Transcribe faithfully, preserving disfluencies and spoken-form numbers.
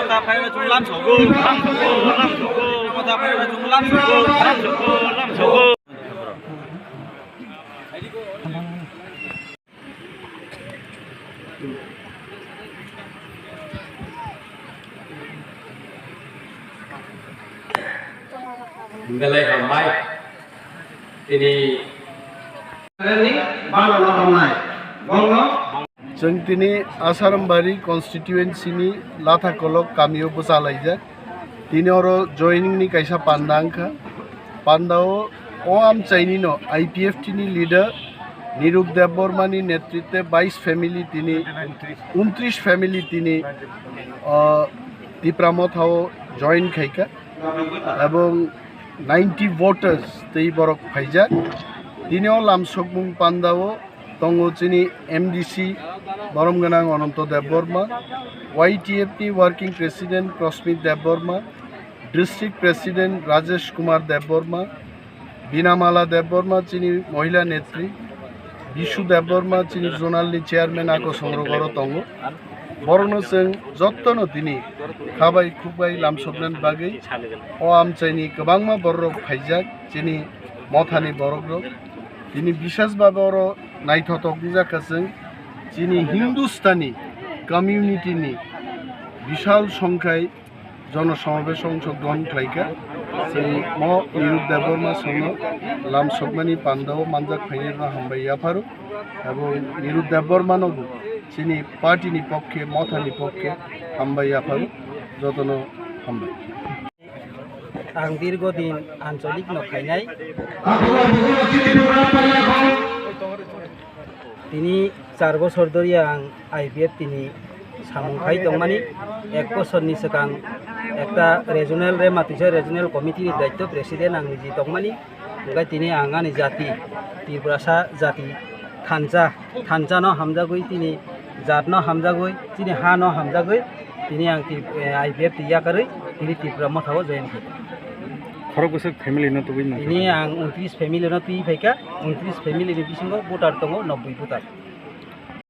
Motha phaina chwng lam sogo, lam sogo, lam sogo. Motha phaina chwng lam sogo, lam sogo, lam sogo. Belai hambai. Tini bana no hamnai. Bongno. Chwng tini Asarambari constituency ni Lathakolok kamio bwchalaijak. Tini oro joining ni kaisa panda wngkha. Panda o, o amchaini no I P F T ni leader Nirup Debbarma ni netritwe bais family tini, untris family tini, o, Tipra Motha o join khaikha. Ebong ninety voters tei borok phaijak. Tini o lamsokmung panda o tongo chini M D C borom gwnang Ananto Debbarma, Y T F ni working president Prosmit Debbarma, district president Rajesh Kumar Debbarma, Binamala Debbarma chini mohila netri, Bishu Debbarma chini zonal ni chairman ako songrogoro tongo. Borokno chwng jottono tini khabai khukbai lamsoknani bagwi o amchaini kwbangma bororok phaijak chini mothani borokrok. Tini bishes babe oro naithotok wngjakha chwng chini Hindustani community ni bishal songkhai jono samabes ongshok grohon khlaikha. Chwng mo Nirup Debbarma songno lamsokmani pandao manjak phainirokno hambai yapharo, ebong Nirup Debbarmano bo chini party ni pokkhe, mothani pokkhe hambai yapharo, jotono hambai. Ang dirgo din ancholik no khainai. Tini char bochor dhori ang I P F T ni samung khai tongmani, ek bochor ni swkang ekta regional Rematwisa regional committee ni daityo president ang niji tongmani, hwnkhe tini ang ani jati Tiprasa jati thansa, thansa no hamjagwi, tini jat no hamjagwi, chini ha no hamjagwi, tini ang Tri-, eh, I P F T yakarwi tini Tipra Motha o join khaikha. Khorok bwswk family no tubui mangkha? Tini ang untris family no twi phaikha, untris family ni bisingo voter tongo nobboi voter.